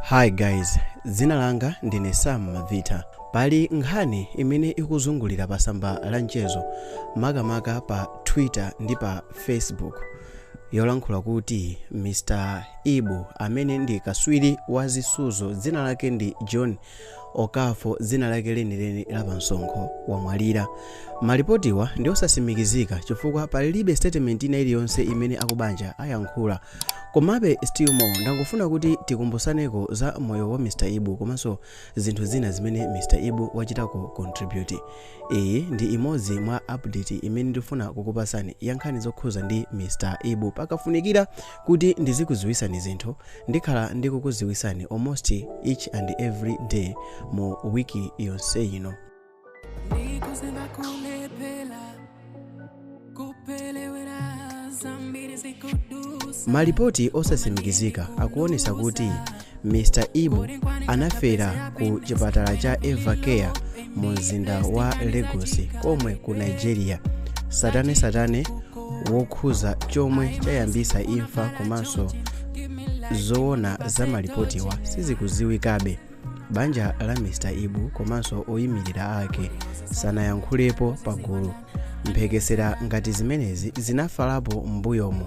Hi guys, dzina langa ndine Sam Mavita. Pali nkhani imene ikuzungulira pa tsamba la mchezo, makamaka pa Twitter ndi pa Facebook, yolankhula kuti Mr Ibu, amene ndi kaswiri wa zisudzo, dzina lake ndi John Okafor dzina lake lenileni la pamsonkho, wamwalira. Malipotiwa ndi osasimikizika chifukwa palibe statement ina iliyonse imene akubanja ayankhula. Komabe still more, ndangofuna kuti tikumbusaneko za moyo wa Mr Ibu komanso zinthu zina zimene Mr Ibu wachitako contribute. Iyi ndi imodzi mwa update imene ndifuna kukupasani ya nkhani zokhuza ndi Mr Ibu. Pakafunikira kuti ndizikuziwisani zinthu, ndikhala ndikukuziwisani almost each and every day mu wiki yonse ino. Ndikuziva kulephera, kupelewera, zambiri zikudusa. Malipoti osasimikizika akuonesa kuti Mr Ibu anafera ku chipatala cha Evercare mu mzinda wa Lagos komwe ku Nigeria. Satane wokhuza chomwe chayambisa imfa komanso zoona za malipotiwa sizikuziwikabe. Banja la Mr Ibu komanso oyimirira ake sanayankhulepo pagulu. Mphekesera ngati zimenezi zinafalapo m'mbuyomu.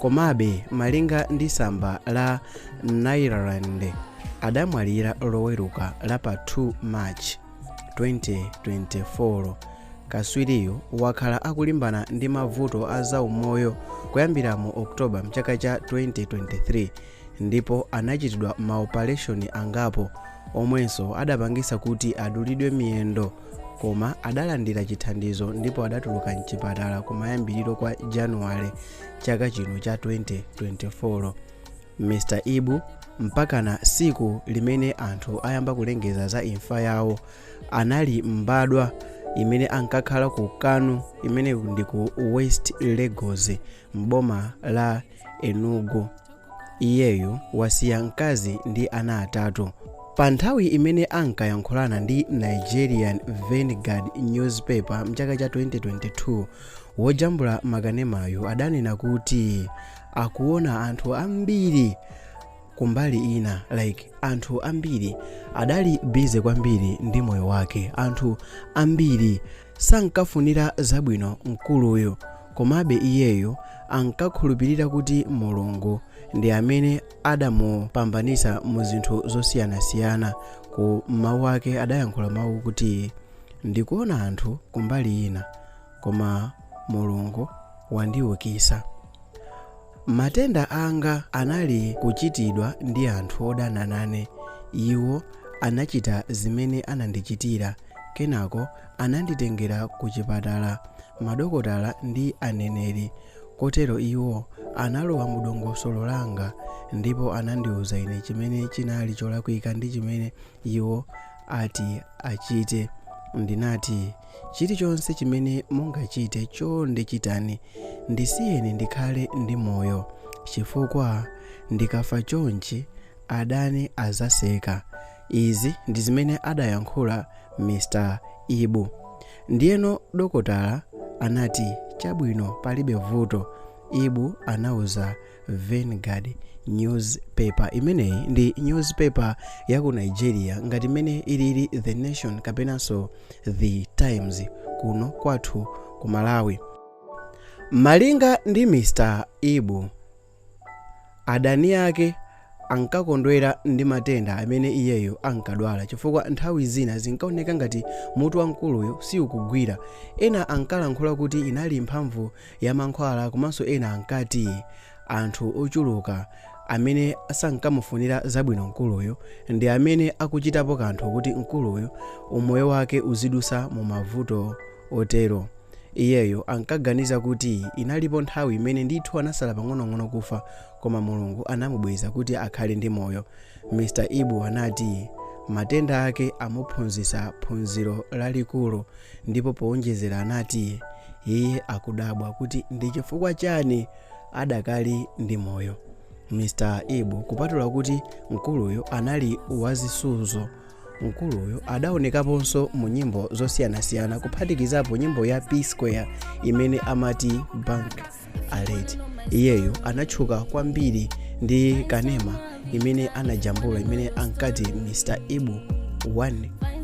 Komabe malinga ndi tsamba la Nairaland, adamwalira Loweruka la pa 2 March 2024. Kaswiriyo wakhala akulimbana ndi mavuto a zaumoyo kuyambira mu October mchaka cha 2023, ndipo anachitidwa maoperation angapo omwenso adapangisa kuti adulidwe miyendo, koma adalandira chithandizo ndipo adatuluka mchipatala kumayambiriro kwa Januwale chaka chino cha 2024. Mr Ibu, mpakana siku limene anthu ayamba kulengeza za imfa yawo, anali mbadwa imene ankakhala ku Kanu, imene ndi ku West Lagos m'boma la Enugu. Iyeyu wasiya mkazi ndi ana atatu. Pa nthawi imene ankayankhulana ndi Nigerian Vanguard newspaper mchaka cha 2022, wojambula makanemayo adanena kuti akuona anthu ambiri kumbali ina, like anthu ambiri adali busy kwambiri ndi moyo wake. Anthu ambiri sankafunira zabwino mkuluyo, komabe iyeyo ankakhulupirira kuti Mulungu ndi amene adamupambanitsa mu zinthu zosiyanasiyana. Ku mawu ake adayankhula mawu kuti, "Ndikuona anthu kumbali ina, koma Mulungu wandiukisa. Matenda anga anali kuchitidwa ndi anthu odana nane. Iwo anachita zimene anandichitira, kenako ananditengera ku chipatala, madokotala ndi aneneri. Kotero iwo analowa mu dongosolo langa ndipo anandiwuza ine chimene chinali cholakwika ndi chimene iwo ati achite. Ndinati, 'Chilichonse chimene mungachite, chonde chitani, ndisiyeni ndikhale ndi moyo, chifukwa ndikafa chonchi adani azaseka.'" Izi ndi zimene adayankhula Mr Ibu. Ndiyeno dokotala anati, "Chabwino, palibe vuto," Ibu anauza Vanguard newspaper. Imeneyi ndi newspaper ya ku Nigeria ngati imene ilili The Nation kapenanso The Times kuno kwathu ku Malawi. Malinga ndi Mr Ibu, adani ake ankakondwera ndi matenda amene iyeyo ankadwala, chifukwa nthawi zina zinkaoneka ngati mutu wamkuluyo siukugwira. Ena ankalankhula kuti inali mphamvu ya mankhwala, komanso ena ankati anthu ochuluka amene sankamufunira zabwino mkuluyo ndi amene akuchitapo kanthu kuti mkuluyo umoyo wake uzidusa mu mavuto otero. Iyeyo ankaganiza kuti inalipo nthawi imene ndithu anasala pang'onong'ono kufa, koma Mulungu anamubweza kuti akhale ndi moyo. Mr Ibu anati matenda ake amuphunzitsa phunziro lalikulu, ndipo powonjezera anati iye akudabwa kuti ndi chifukwa chani adakali ndi moyo. Mr Ibu, kupatula kuti mkuluyo anali wazisudzo, mkuluyo adaonekaponso mu nyimbo zosiyanasiyana, kuphatikizapo nyimbo ya P Square imene amati Bank Alert. Iyeyo anatchuka kwambiri Ndi kanema imene anajambula imene ankati Mr Ibu 1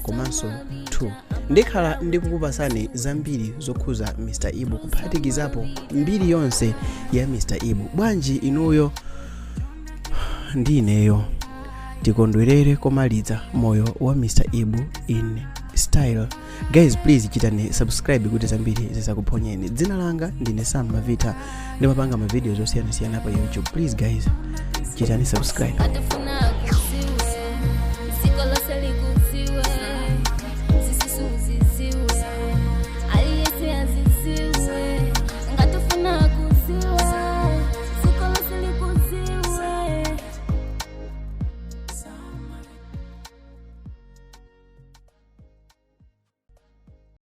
komanso 2. Ndikhala ndikukupasani zambiri zokhuza Mr Ibu, kuphatikizapo mbiri yonse ya Mr Ibu. Bwanji inuyo ndi ineyo tikondwerere komaliza moyo wa Mr Ibu in style? Guys, please chitani subscribe kuti zambiri zisakuphonyeni. Dzina langa ndine Sam Mavita, ndimapanga mavideos osiyanasiyana pa YouTube. Please guys, chitani subscribe. Atafuna.